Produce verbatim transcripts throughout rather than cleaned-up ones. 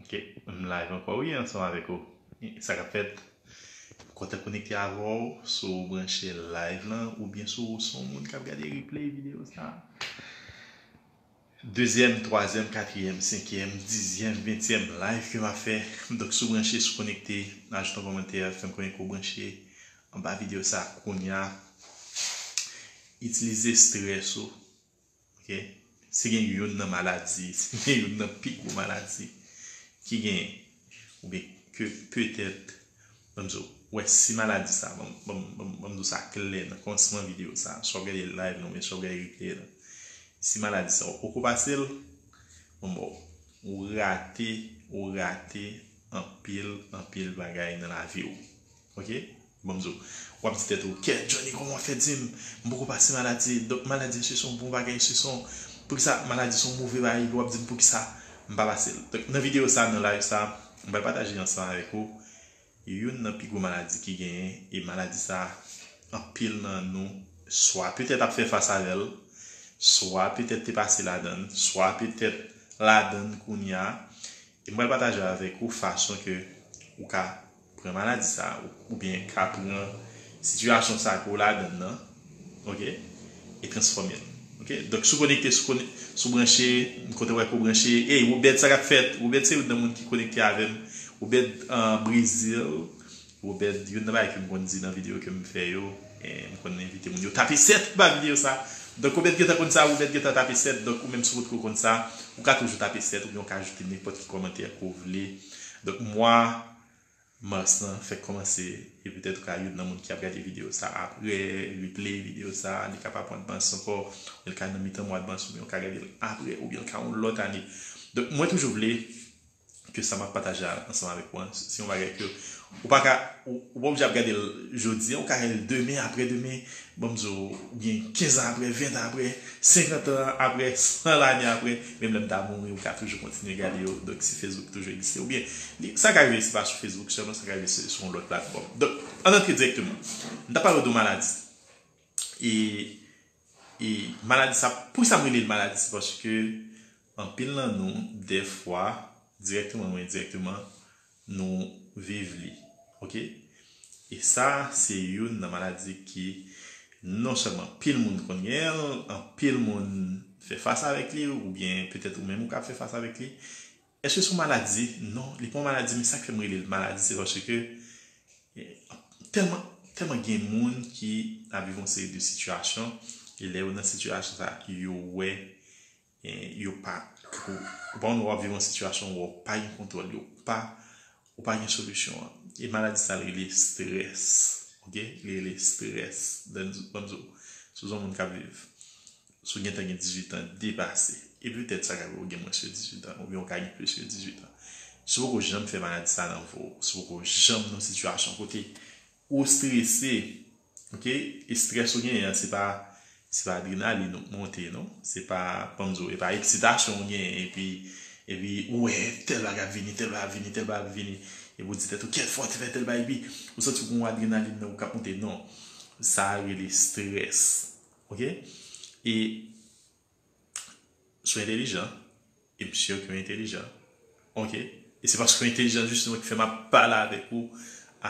Ok, m live ankò wi ansanm avèk ou. E sa k ap fèt? M kontan konekte avè w, si w branche live lan, oubyen si w se yon moun k ap gade replay videyo sa. Dezyèm, twazyèm, katriyèm, senkyèm, dizyèm, ventyèm live ke m ap fè. Donk, si w branche, si w konekte, ajoute yon kòmantè, fè m konnen ke w branche anba videyo sa kounye a. Itilize strès ou. Ok? Si gen youn nan maladi, si gen youn nan pi gwo maladi ki genyen, oubyen ke petèt, ban m di w, wè si maladi sa, ban m, ban m, ban m, ban m di w sa klè nan kòmansman videyo sa, si w ap gade live lan, oubyen si w ap gade replay lan, si maladi sa ou poko pase l, bon, bon, ou rate, ou rate anpil, anpil bagay nan lavi w. Ok? Ban m di w, w ap di tèt ou, kèt, Johnny, kòman w ap fè di m, m poko pase maladi, donk maladi se yon bon bagay, se yon, poukisa maladi se yon move bagay, epi w ap di m poukisa m pa pase l. Donk, nan videyo sa, nan live sa, m pral pataje ansanm avèk ou youn nan pi gwo maladi ki genyen, e maladi sa, anpil nan nou, swa petèt ap fè fas avè l, swa petèt te pase ladan l, swa petèt ladan l kounye a, e m pral pataje avèk ou fason ke ou ka pran maladi sa, ou, oubyen ka pran sitiyasyon sa ke w ladan l nan, ok, e transfòme l. Ok? Donk, si w konekte, si w kone-, si w branche, m kontan wè ke w branche. Ey, Wobèd, sa k ap fèt? Wobèd se youn nan moun ki konekte avè m. Wobèd, an Brezil. Wobèd, youn nan bagay ke m konn di nan videyo ke m fè yo, e, m konn envite moun yo tape sèt anba videyo sa. Donk, Wobèd gentan konn sa, Wobèd gentan tape sèt. Donk, ou menm si w potko konn sa, ou ka toujou tape sèt, oubyen ou ka ajoute nenpòt ki kòmantè ke w vle. Donk, mwa mas lan fèk kòmanse, e petèt ou ka youn nan moun ki ap gade videyo sa apre, replay videyo sa, li ka pa pran mas ankò, li ka nan mitan mwa mas, oubyen ou ka gade l apre, oubyen l ka yon lòt ane. Donk, mwen toujou vle ke sa m ap pataje a, ansanm avèk ou an, se yon bagay ke ou pa ka, ou, ou pa oblije ap gade l jodi a, ou ka gade l demen, apre demen, ban m di w, oubyen kenz an apre, ven an apre, senkant an apre, san lane apre, menm lè m ta mouri, ou ka toujou kontinye gade yo. Donk, si Facebook toujou egziste, oubyen, li, sa ka rive, se pa sou Facebook sèlman, sa ka rive se sou yon lòt platfòm. Donk, ann antre dirèkteman. M ta pale w de yon maladi. E, e maladi sa, poukisa m rele l maladi? Se paske anpil nan nou, dèfwa, dirèkteman ou endirèkteman, nou viv li. Ok? E sa, se youn nan maladi ki non sèlman anpil moun konn genyen l, anpil moun fè fas avèk li, oubyen petèt ou menm ou ka fè fas avèk li. Èske se yon maladi? Non, li pa yon maladi, men sa k fè m rele l maladi, se paske, eh, tèlman, tèlman gen moun ki ap viv yon seri de sitiyasyon, e lè yo nan sitiyasyon sa, yo wè, eh, yo pa, ou, ou pa konn, w ap viv yon sitiyasyon wè w pa gen kontwòl, yo pa, ou pa gen solisyon an. E maladi sa, l rele strès. Ok? Li rele strès. Ban m di w, si w se yon moun k ap viv, si w gentan gen dizuit an depase, e petèt sa ka rive w gen mwens ke dizuit an, oubyen w ka gen plis ke dizuit an. Si w poko janm fè maladi sa nan vi w, si w poko janm nan sitiyasyon kote ou strese, ok? E strès ou genyen an, se pa, se pa adrenalin ou k monte, non? Se pa, ban m di w, e pa eksitasyon ou genyen, epi, epi ou wè tèl bagay ap vini, tèl bagay ap vini, tèl bagay ap vini, epi ou di tèt ou, kèt, fò w te fè tèl bagay, epi ou santi w gen yon adrenalin nan ou k ap monte, non. Sa a rele strès, ok? E si w entèlijan, e m si ke w entèlijan. Ok? E se paske w entèlijan jisteman ki fè m ap pale avèk ou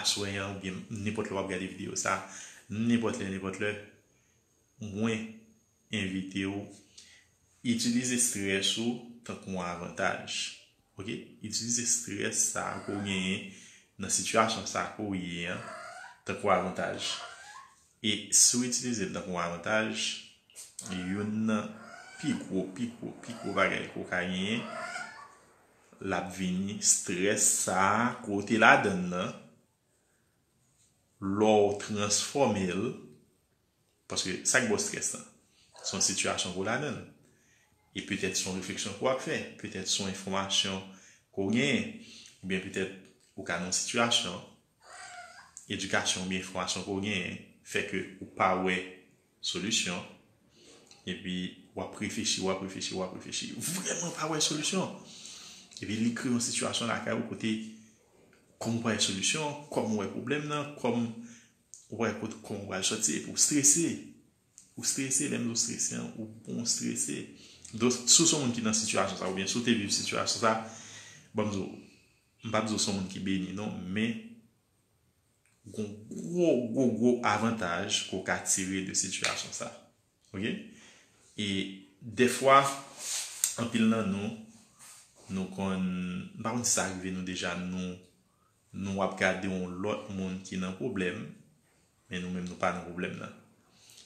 aswè an oubyen nenpòt lè w ap gade videyo sa, nenpòt lè, nenpòt lè, mwen envite w itilize strès ou tankou yon avantaj. Ok? Itilize strès sa a ke w genyen nan sitiyasyon sa a ke w ye an tankou avantaj. E si w itilize l tankou yon avantaj, youn nan pi gwo, pi gwo, pi gwo bagay ke w ka genyen, l ap vini, strès sa a ke w te ladan l nan, lè w transfòme l, paske sa k ba w strès lan, se yon sitiyasyon ke w ladan l. E petèt se yon refleksyon ke w ap fè, petèt se yon enfòmasyon ke w genyen, oubyen petèt ou ka nan yon sitiyasyon, edikasyon oubyen enfòmasyon ke w genyen fè ke ou pa wè solisyon, epi w ap reflechi, w ap reflechi, w ap reflechi, vrèman pa wè solisyon. Epi li kreye yon sitiyasyon lakay ou kote, kòm ou pa wè solisyon, kòm ou wè pwoblèm nan, kòm ou wè kote, kòm ou pral sòti, epi ou strese. Ou strese, lè m di w strese an, ou bon strese. Donk, si w se yon moun ki nan sitiyasyon sa, oubyen si w te viv sitiyasyon sa, ban m di w, m p ap di w se yon moun ki beni non, men gon gwo, gwo, gwo avantaj ke w ka tire de sitiyasyon sa. Ok? E dèfwa, anpil nan nou, nou konn, m pa konn si sa rive nou deja, nou, nou ap gade yon lòt moun ki nan pwoblèm, men nou menm nou pa nan pwoblèm nan.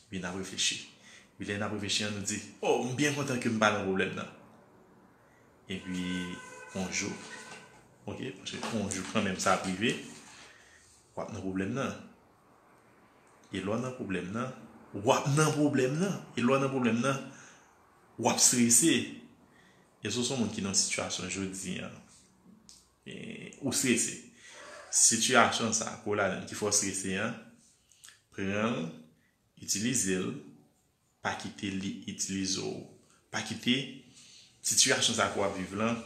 Epi n ap reflechi. Epi lè n ap reflechi an, nou di, oh, m byen kontan ke m pa nan pwoblèm nan. Epi, yon jou, ok, paske yon jou kanmenm sa ap rive, w ap nan pwoblèm nan. E lè w nan pwoblèm nan, w ap nan pwoblèm nan. E lè w nan pwoblèm nan, w ap strese. E si w se yon moun ki nan sitiyasyon jodi an, e, ou strese. Sitiyasyon sa ke w ladan ki fè w strese an, pran l, itilize l, pa kite li itilize w. Pa kite sitiyasyon sa ke w ap viv lan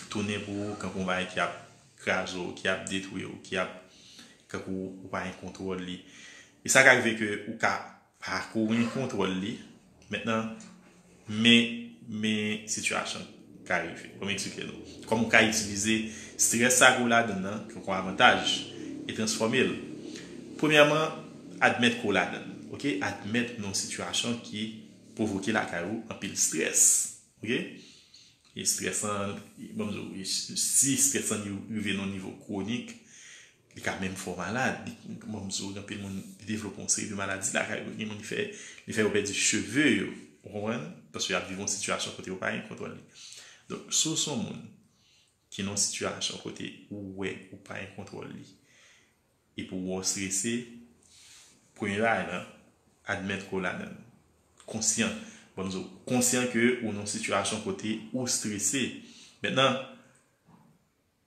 tounen pou ou kankou yon bagay ki ap kraze w, ki ap detwi w, ki ap kankou ou pa gen kontwòl li. E sa ka rive ke ou ka pa ko gen kontwòl li. Mentnan, men, men sitiyasyon ka rive. Ban m eksplike nou. Kòman ou ka itilize strès sa ke w ladan nan, kankou avantaj, e transfòme l. Premyèman, admèt ke w ladan l. Ok? Admèt nan yon sitiyasyon ki pwovoke lakay ou anpil strès. Ok? E strès lan, ban m di w, si strès lan rive nan yon nivo kwonik, li ka menm fè w malad. Li, ban m di w, gen anpil moun ki devlope yon seri de maladi lakay yo. Gen moun ki fè, li fè yo pèdi cheve yo. Ou konprann? Paske y ap viv yon sitiyasyon kote yo pa gen kontwòl li. Donk, si w se yon moun ki nan yon sitiyasyon kote ou wè ou pa gen kontwòl li, epi w wè w strese, premye bagay lan, admèt ke w ladan l. Konsyan. Ban m di w, konsyan ke ou nan yon sitiyasyon kote ou strese. Mentnan,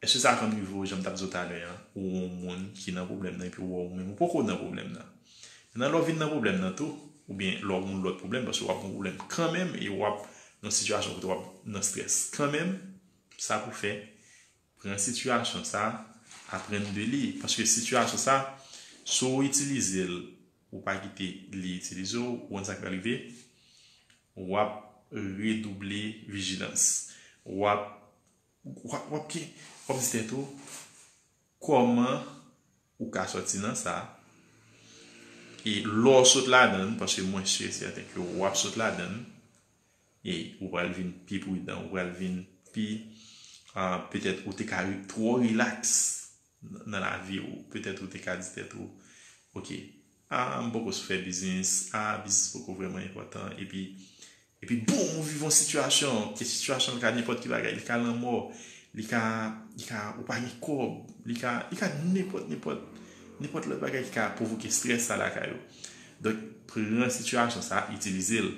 èske sa konn rive w, jan m t ap di w talè an, ou yon moun ki nan pwoblèm nan, epi w wè ou menm ou poko nan pwoblèm nan? Mentnan, lè w vin nan pwoblèm nan tou, oubyen lè w gen yon lòt pwoblèm, paske w ap gen yon pwoblèm kanmenm, e w ap nan yon sitiyasyon kote w ap nan strès kanmenm, sa pou fè, pran sitiyasyon sa, aprann de li. Paske sitiyasyon sa, si w itilize l, ou pa kite li itilize w, ou konn sa k pral rive? W ap redouble vijilans. W ap, w ap, w ap, w ap di tèt ou, kòman ou ka sòti nan sa? E lè w sot ladan l, paske mwen si e sèten ke w ap sot ladan l, e ou pral vin pi pridan, ou pral vin pi, ah, petèt ou te ka re-, twò rilaks nan, nan lavi w. Petèt ou te ka di tèt ou, ok, ah, m poko sou fè biznis, ah, biznis poko vrèman enpòtan, epi, epi boum, ou viv yon sitiyasyon, e sitiyasyon ka nenpòt ki bagay, li ka lanmò, li ka, li ka, ou pa gen kòb, li ka, li ka nenpòt, nenpòt, nenpòt lòt bagay ki ka pwovoke strès sa lakay ou. Donk, pran sitiyasyon sa, itilize l.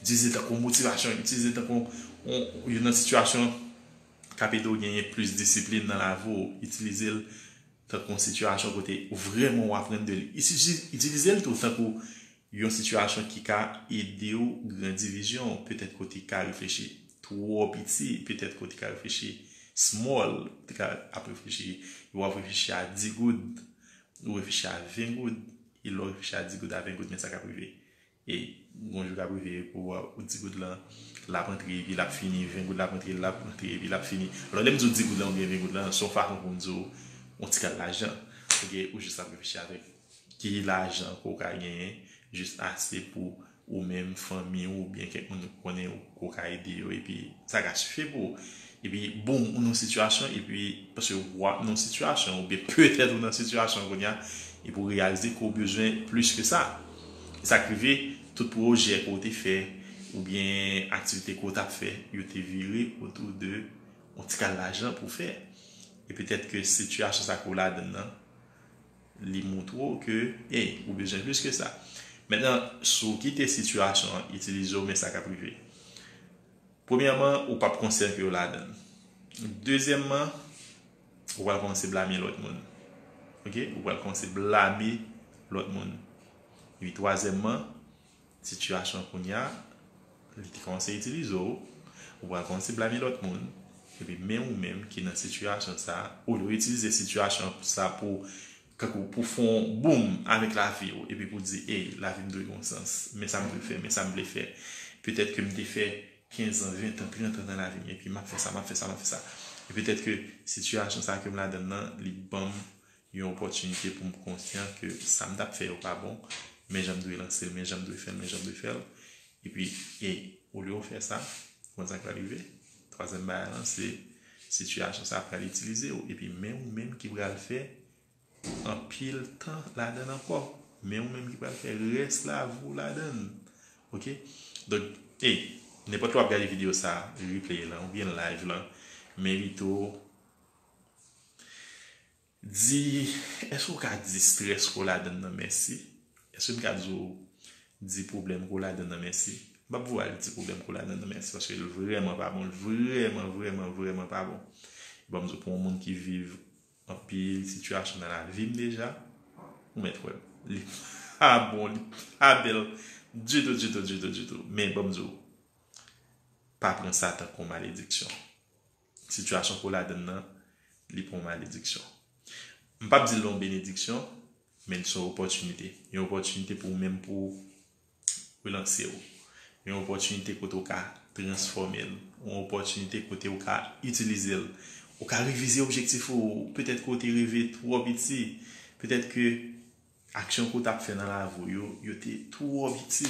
Itilize l tankou motivasyon, itilize l tankou yon, yon nan sitiyasyon k ap ede w genyen plis disiplin nan lavi w. Itilize l tankou yon sitiyasyon kote ou vrèman w aprann de li. Itilize, itilize l tou tankou yon sitiyasyon ki ka ede w grandi vizyon w. Petèt ke w te ka reflechi twò piti, petèt ke w te ka reflechi small, w te ka ap reflechi, w ap reflechi a dis goud, ou reflechi a ven goud, e lè w reflechi a dis goud, a ven goud, men sa k ap rive. E gon jou k ap rive pou w wè ou dis goud lan, l ap antre epi l ap fini, ven goud l ap antre, l ap antre epi l ap fini. Alò, lè m di w dis goud lan oubyen ven goud lan, se yon fason pou m di w yon ti kal lajan. Ok, ou jis ap reflechi avèk ki lajan ke w ka genyen, jis ase pou ou menm, fanmi w, oubyen kèk moun ou konnen ou, ou ka ede yo, epi sa ka sifi pou ou. Epi, boum, ou nan sitiyasyon, epi, paske w ap nan sitiyasyon, oubyen petèt ou nan sitiyasyon kounye a, epi ou reyalize ke w bezwen plis ke sa. E sa k rive, tout pwojè ke w te fè, oubyen aktivite ke w t ap fè, yo te vire otou de yon ti kal lajan pou w fè. E petèt ke sitiyasyon sa ke w ladan nan, li montre w ke, hey, ou bezwen plis ke sa. Mentnan, si w kite sitiyasyon an itilize w, men sa k ap rive. Premyèman, ou p ap konsyan ke w ladan l. Dezyèmman, ou pral kòmanse blame lòt moun. Ok? Ou pral kòmanse blame lòt moun. Epi twazyèmman, sitiyasyon kounye a, li te kòmanse itilize w, ou pral kòmanse blame lòt moun, epi men ou menm ki nan sitiyasyon sa, olye w itilize sitiyasyon sa pou, kankou, pou fè yon boum avèk lavi w, epi pou di, ey, lavi m dwe gen yon sans, men sa m dwe fè, men sa m vle fè. Petèt ke m te fè kenz an, ven an, trant an nan lavi m, epi m ap fè sa, m ap fè sa, m ap fè sa. E petèt ke sitiyasyon sa ke m ladan nan, li ban m yon opòtinite pou m konsyan ke sa m t ap fè yo pa bon, men jan m dwe lanse l, men jan m dwe fè l, men jan m dwe fè l. Epi, e, olye w fè sa, konn sa k pral rive. Twazyèm bagay lan, se sitiyasyon sa pral itilize w. Epi, men ou menm ki pral fè anpil tan ladan l ankò. Men ou menm ki pral fè rès lavi w ladan l. Oke? Donk, e, nenpòt lè w ap gade videyo sa, replay lan, oubyen live lan, men pito di, èske w ka di strès ke w ladan nan mèsi? Èske m ka di w di pwoblèm ke w ladan nan mèsi? M p ap voye al di pwoblèm ke w ladan nan mèsi, paske l vrèman pa bon, l vrèman, vrèman, vrèman pa bon. Ban m di w, pou yon moun ki viv anpil sitiyasyon nan lavi m deja, ou mèt wè l. Li pa bon, li pa bèl ditou, ditou, ditou, ditou. Men ban m di w, pa pran sa tankou yon malediksyon. Sitiyasyon ke w ladan nan, li pa yon malediksyon. M p ap di l yon benediksyon, men l se yon opòtinite. Yon opòtinite pou ou menm pou relanse w. Yon opòtinite kote w ka transfòme l. Yon opòtinite kote w ka itilize l. Ou ka revize objektif ou. Petèt ke w te reve twò piti. Petèt ke aksyon ke w t ap fè nan lavi w yo, yo te twò piti.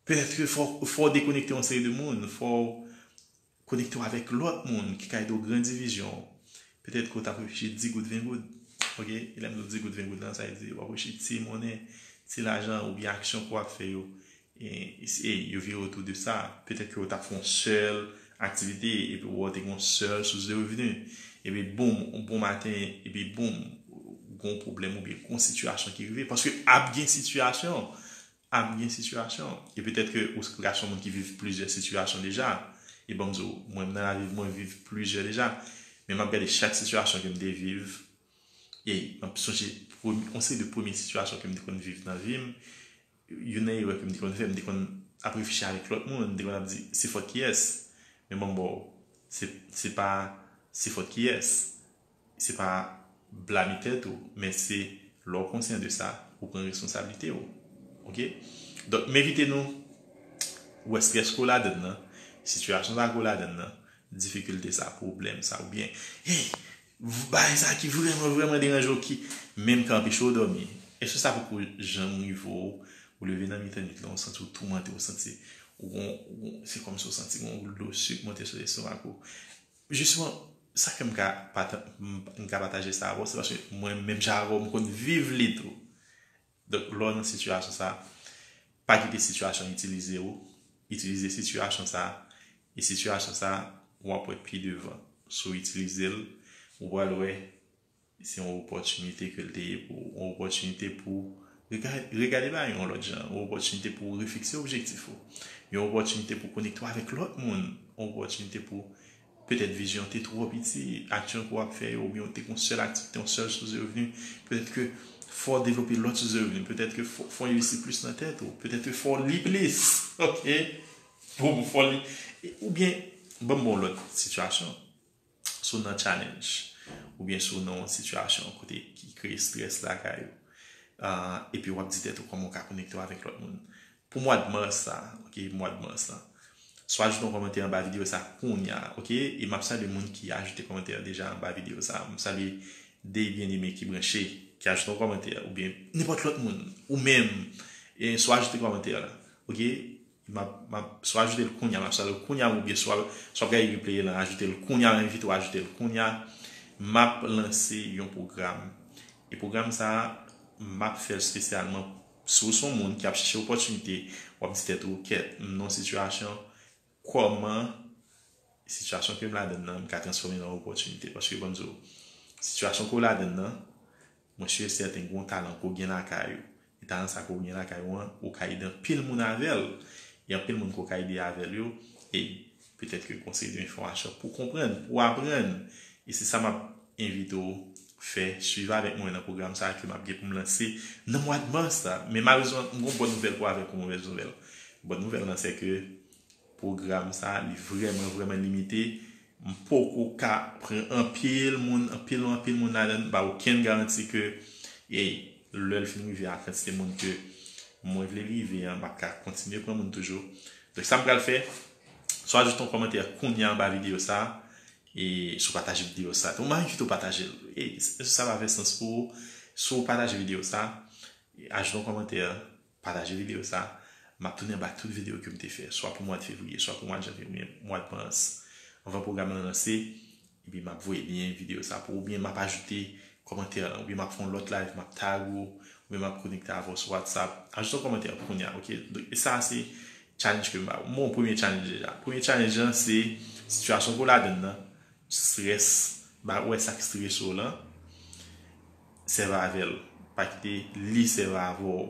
Petèt ke fò, fò w dekonekte yon seri de moun. Fò w konekte w avèk lòt moun ki ka ede w grandi vizyon w. Petèt ke w t ap reflechi di goud, ven goud. Oke? E lè m di w di goud, ven goud lan, sa vle di w ap reflechi ti monnen, ti lajan oubyen aksyon ke w ap fè yo. E, e yo vire otou de sa. Petèt ke w t ap fè yon sèl aktivite epi w wè w te gen yon sèl sous de revni. Epi boum, yon bon maten, epi boum, gon pwoblèm oubyen gon sitiyasyon ki rive. Paske ap gen sitiyasyon. Ap gen sitiyasyon. E petèt ke ou ka se yon moun ki viv plizyè sitiyasyon deja. E ban m di w, mwen menm nan lavi m, mwen viv plizyè deja. Men m ap gade chak sitiyasyon ke m te viv. E m ap sonje premye, yon seri de premye sitiyasyon ke m te konn viv nan vi m. Youn nan erè ke m te konn fè, m te konn ap reflechi avèk lòt moun, m te konn ap di, se fòt kiyès? Men ban m ba w, se, se pa se fòt kiyès. Se pa blame tèt ou, men se lè w konsyan de sa, ou pran responsablite w. Oke? Donk, m envite nou wè strès ke w ladan nan, sitiyasyon sa ke w ladan nan, difikilte sa, pwoblèm sa, oubyen, hey, bagay sa ki vrèman, vrèman deranje w, ki menm ka anpeche w dòmi. Èske sa poko janm rive w, ou leve nan mitan nwit lan, ou santi w toumante, ou santi, ou gon, ou gon, se kòmsi w santi gon gout dlo sik monte sou lestomak ou. Jisteman, sa ke m ka pata-, m, m ka pataje sa avè w, se paske mwen, menm jan avè w, m konn viv li tou. Donk, lè w nan sitiyasyon sa, pa kite sitiyasyon itilize w, itilize sitiyasyon sa, e sitiyasyon sa, w ap wè pi devan. Si w itilize l, ou pral wè se yon opòtinite ke l te ye pou ou, yon opòtinite pou rega-, regade bagay yon lòt jan, yon opòtinite pou refikse objektif ou, yon opòtinite pou konekte w avèk lòt moun, yon opòtinite pou petèt vizyon te twò piti, aksyon ke w ap fè yo, oubyen w te gen yon sèl aktivite, yon sèl sous de revni, petèt ke fò w devlope lòt sous de revni, petèt ke fò, fò w envesti plis nan tèt ou, petèt ke fò w li plis, oke? Pou, pou fò w li, e, oubyen, ban m ba w yon lòt sitiyasyon. Si w nan challenge, oubyen si w nan yon sitiyasyon kote ki kreye strès lakay ou, ah, epi w ap di tèt ou kòman w ka konekte w avèk lòt moun. Pou mwa de mas sa, oke, mwa de mas la, swa ajoute yon kòmantè anba videyo sa kounye a, oke? E m ap salye moun ki ajoute kòmantè deja anba videyo sa. M salye Dey Bien-Aimé ki branche, ki ajoute yon kòmantè, oubyen nenpòt lòt moun, ou menm, e swa ajoute kòmantè la, oke? M ap, m ap swa ajoute l kounye a, m ap salye l kounye a, oubyen swa, swa w ap gade replay lan, ajoute l kounye a, m envite w ajoute l kounye a. M ap lanse yon pwogram. E pwogram sa a, m ap fè l espesyalman si w se yon moun ki ap chèche opòtinite, w ap di tèt ou, kèt, m nan yon sitiyasyon, kòman sitiyasyon ke m ladan nan, m ka transfòme l an opòtinite? Paske, ban m di w, sitiyasyon ke w ladan nan, mwen si e sèten gen yon talan ke w gen lakay ou. E talan sa ke w gen lakay ou an, ou ka ede anpil moun avè l. E anpil moun ke w ka ede avè l yo, e petèt ke konsèy de enfòmasyon pou konprann, pou aprann. E se sa m ap envite w fè, swiv avèk mwen nan pwogram sa a ke m ap gen pou m lanse nan mwa de mas la. Men malerezman, m gen yon bòn nouvèl pou avèk yon movèz nouvèl. Bòn nouvèl lan, se ke pwogram sa a, li vrèman, vrèman limite. M poko ka pran anpil moun, anpil, anpil moun ladan l. M pa okenn garanti ke, e, lè l fin rive a kantite moun ke mwen vle l rive an, m ap ka kontinye pran moun toujou. Donk, sa m pral fè, swa ajoute yon kòmantè kounye a anba videyo sa a, E si w pataje videyo sa tou, m pa envite w pataje l. E sa pa fè sans pou ou. Si w pataje videyo sa, ajoute yon kòmantè, pataje videyo sa. M ap tounen anba tout videyo ke m te fè, swa pou mwa de fevriye, swa pou mwa de janvye, oubyen mwa de mas. Anvan pwogram nan lanse, epi m ap voye lyen videyo sa pou ou, oubyen m ap ajoute kòmantè lan, oubyen m ap fè yon lòt live, m ap tag ou, oubyen m ap konekte avè w sou WhatsApp. Ajoute yon kòmantè kounye a, oke? Donk, e sa se challenge ke m ba ou. Bon, premye challenge deja. Premye challenge lan se sitiyasyon ke w ladann nan, strès, ba wè sa k strese w lan, sèvi avè l. Pa kite li sèvi avè w.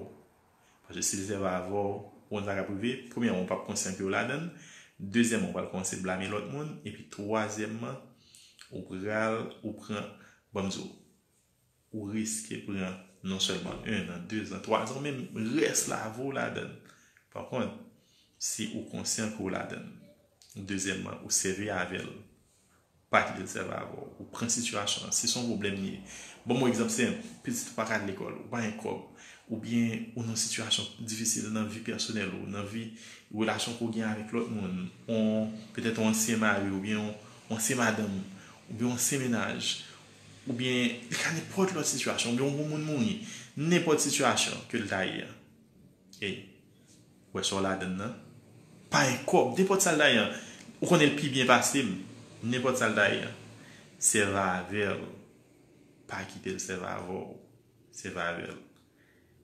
Paske si li sèvi avè w, ou konn sa k ap rive. Premyèman, ou p ap konsyan ke w ladann. Dezyèmman, ou pral kòmanse blame lòt moun. Epi twazyèmman, ou pral, ou pran, ban m di w, ou riske pran non sèlman en an, de zan, twa zan, menm rès lavi w ladann. Pa kont, si ou konsyan ke w ladann, dezyèmman, ou sèvi avè l, pa kite l sèvi avè w. Ou pran sitiyasyon an. Si se yon pwoblèm li ye, ban m yon egzanp senp, pitit ou pa ka al lekòl, ou pa gen kòb, oubyen ou nan yon sitiyasyon difisil nan vi pèsonèl ou, nan vi relasyon ke w gen avèk lòt moun, on, petèt yon ansyen mari, oubyen yon, yon ansyen madanm, oubyen yon ansyen mennaj, oubyen li ka nenpòt lòt sitiyasyon, oubyen yon granmoun mouri, nenpòt sitiyasyon ke l ta ye a. Ey, wè sa w ladann nan. Pa gen kòb, nenpòt sa l ta ye a. Ou konnen l pi byen pase m. Nenpòt sa l ta ye a. Sèvi avè l. Pa kite l sèvi avè w. Sèvi avè l.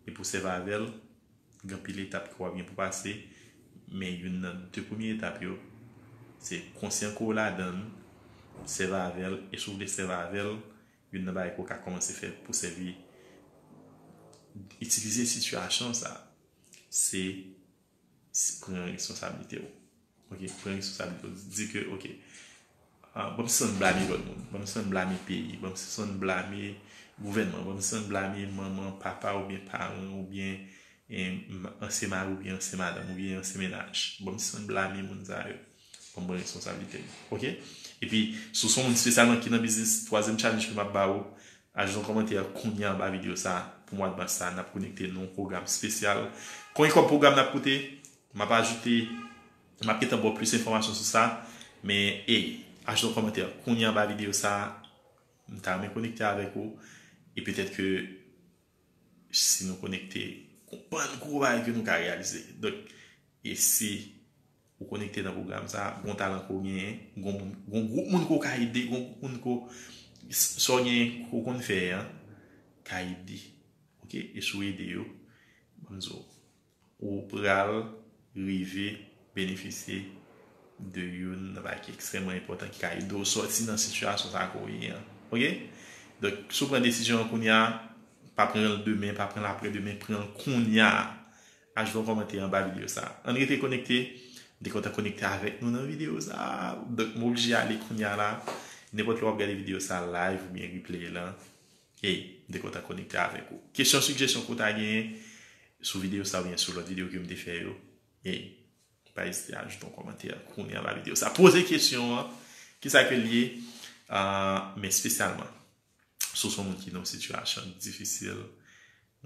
E pou sèvi avè l, gen anpil etap ke w ap gen pou pase, men youn nan de premye etap yo, se konsyan ke w ladann, sèvi avè l, e si w vle sèvi avè l, youn nan bagay ke w ka kòmanse fè pou sèvi, itilize sitiyasyon sa, se, se pran responsablite w. Oke, pran responsablite w. Di ke, oke, ah, ban m sispann blame lòt moun, ban m sispann blame peyi, ban m sispann blame gouvènman, ban m sispann blame manman, papa oubyen paran oubyen, eh, ansyen mari oubyen ansyen madanm oubyen ansyen mennaj. Ban m sispann blame moun sa yo. Ban m pran responsablite m. Oke? Epi, si w se yon moun espesyalman ki nan biznis, twazyèm challenge ke m ap ba ou, ajoute yon kòmantè kounye a anba videyo sa a. Pou mwa de mas sa a, n ap konekte nan yon pwogram espesyal. Konbyen kòb pwogram nan ap koute? M ap ajoute, m ap gentan ba w plis enfòmasyon sou sa. Men, ey, ajoute yon kòmantè kounye a anba videyo sa a. M ta renmen konekte avèk ou. E petèt ke si nou konekte, gon bann gwo bagay ke nou ka reyalize. Donk, e si ou konekte nan pwogram sa, gon talan ke w genyen, gon moun, gon gwoup moun ke w ka ede, gon gwoup moun ke w, s-, sa w genyen ke w konn fè an, ka ede. Oke? E si w ede yo, ban m di w, ou pral rive benefisye de youn nan bagay ki ekstrèmman enpòtan ki ka ede w sòti nan sitiyasyon sa ke w ye an. Oke? Donk, si w pran desizyon an kounye a, pa pran l demen, pa pran l aprè demen, pran l kounye a. Ajoute yon kòmantè anba videyo sa. Ann rete konekte. M te kontan konekte avèk nou nan videyo sa. Donk, m oblije ale kounye a la. Nenpòt lè w ap gade videyo sa live oubyen replay lan, ey, m te kontan konekte avèk ou. Kesyon, sijesyon ke w ta genyen sou videyo sa oubyen sou lòt videyo ke m te fè yo, ey, pa ezite ajoute yon kòmantè kounye a anba videyo sa. Poze kesyon an, kisa ke l ye, ah, men espesyalman, si w se yon moun ki nan yon sitiyasyon difisil,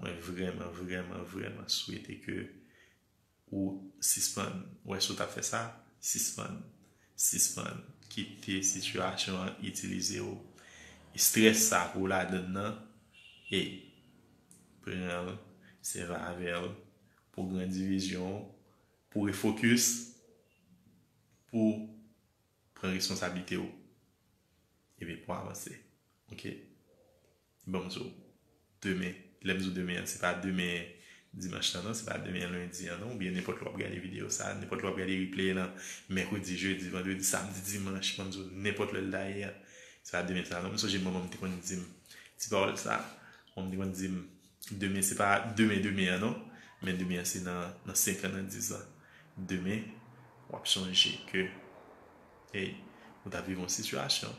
mwen vrèman, vrèman, vrèman swete ke ou sispann. Wè, si w t ap fè sa, sispann. Sispann. Kite sitiyasyon an itilize w. Estrès sa ke w ladann nan, ey, pran l, sèvi avè l pou grandi vizyon w, pou refokis, pou pran responsablite w, epi pou avanse. Oke? Ban m di w, demen, lè m di w demen an, se pa demen dimanch lan non, se pa demen lendi an non, oubyen nenpòt lè w ap gade videyo sa, nenpòt lè w ap gade replay lan, mèkredi, jedi, vandredi, samdi, dimanch, ban m di w, nenpòt lè l ta ye a, se pa demen sa non. M sonje manman m te konn di m ti pawòl sa, manman m te konn di m, demen, se pa demen, demen an non, men demen an se nan, nan senk an, nan dis an. Demen, w ap sonje ke, ey, ou t ap viv yon sitiyasyon,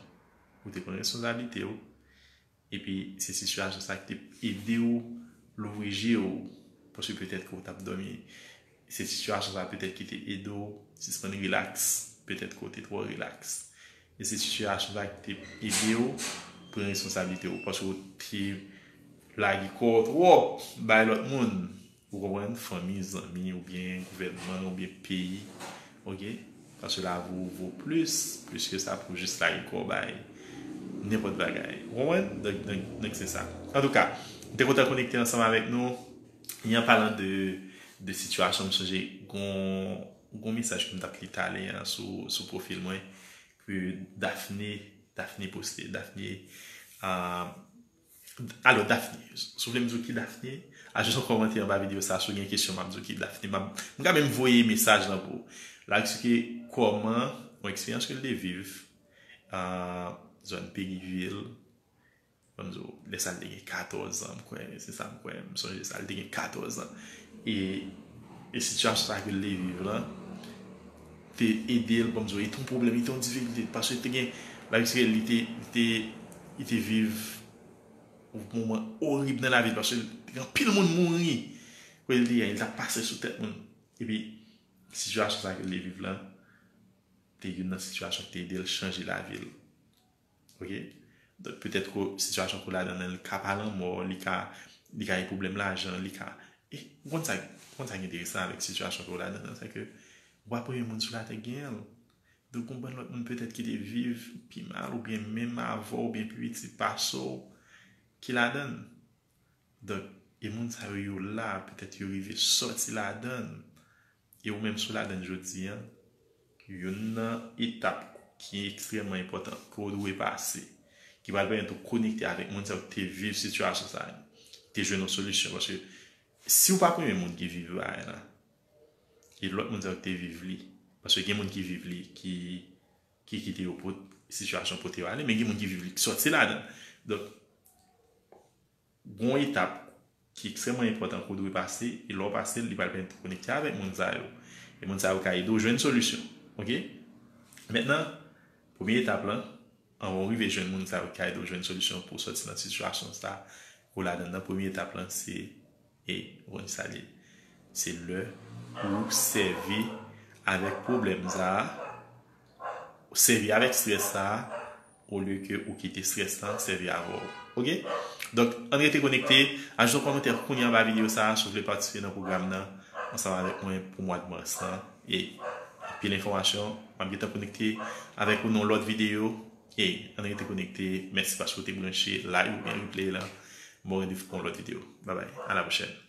ou te pran responsablite w, epi se sitiyasyon sa ki te ede w louvri je w, paske petèt ke w t ap dòmi. Se sitiyasyon sa petèt ki te ede w sispann rilaks, petèt ke w te twò rilaks. E se sitiyasyon sa ki te ede w pran responsablite w, paske w te lage kò w twòp bay lòt moun. Ou konprann? Fanmi, zanmi, oubyen gouvènman, oubyen peyi. Oke? Paske lavi w vo plis, plis ke sa pou jis lage kò w bay nenpòt bagay. Ou konprann? Donk, donk, donk se sa. Antouka, m te kontan konekte ansanm avèk nou. E an palan de, de sitiyasyon, m sonje gon, gon mesaj ke m t ap li talè a sou, sou pwofil mwen, ke Daphné, Daphné poste. Daphné, ah, alò, Daphné, si w vle m di w ki Daphné, ajoute yon kòmantè anba videyo sa, si w gen kesyon, m ap di w ki Daphné. M ap, m ka menm voye mesaj lan pou ou. La, eksplike kòman, yon eksperyans ke l te viv, ah, zòn Peggyville, ban m di w, lè sa l te gen katòz an, m kwè, se sa m kwè, m sonje sa, l te gen katòz an. E, e sitiyasyon sa ke l te viv lan, te ede l, ban m di w, e te yon pwoblèm, e te yon difikilte, paske te gen, la, eksplike, li te, li te, li te viv yon moman orib nan lavi l, paske te gen anpil moun mouri kote l te ye, li t ap pase sou tèt moun. Epi, sitiyasyon sa ke l te viv lan, te youn nan sitiyasyon ki te ede l chanje lavi l. Ok? Donk, petèt ke sitiyasyon ke w ladan nan, li ka pa lanmò, li ka, li ka gen pwoblèm lajan, li ka. E, ou konn sa, ou konn sa ki enteresan avèk sitiyasyon ke w ladan nan, se ke ou pa premye moun sou latè ki genyen l. Donk, gon bann lòt moun petèt ki te viv pi mal, oubyen menm avè w, oubyen pi piti pase w, ki ladan l. Donk, e moun sa yo, yo la, petèt yo rive sòti ladan l. E ou menm, si w ladan l jodi a, youn nan etap ki ekstrèmman enpòtan ke w dwe pase, ki pral pèmèt ou konekte avèk moun sa yo ki te viv sitiyasyon sa yo, ki te jwenn yon solisyon. Paske si w pa premye moun ki viv bagay la, e lòt moun sa yo ki te viv li, paske gen moun ki viv li, ki, ki kite yo pot, sitiyasyon pote yo ale, men gen moun ki viv li, ki sòti ladan l. Donk, gon etap ki ekstrèmman enpòtan ke w dwe pase, e lè w pase l, li pral pèmèt ou konekte avèk moun sa yo. E moun sa yo ka ede w jwenn solisyon. Ok? Mentnan, premye etap lan, anvan w rive jwenn moun sa yo ki ka ede w jwenn solisyon pou w sòti nan sitiyasyon sa ke w ladan nan, premye etap lan, se, e, ou konn sa l ye. Se lè ou sèvi avèk pwoblèm sa a, sèvi avèk estrès sa a, olye ke ou kite estrès lan sèvi avè w. Ok? Donk, ann rete konekte. Ajoute yon kòmantè kounye a anba videyo sa a si w vle patisipe nan pwogram nan ansanm avèk mwen pou mwa de mas lan. E anpil enfòmasyon. M ap gentan konekte avèk ou nan yon lòt videyo. E ann rete konekte. Mèsi paske w te branche live oubyen replay lan. Bon randevou pou yon lòt videyo. Babay. A la pwochèn.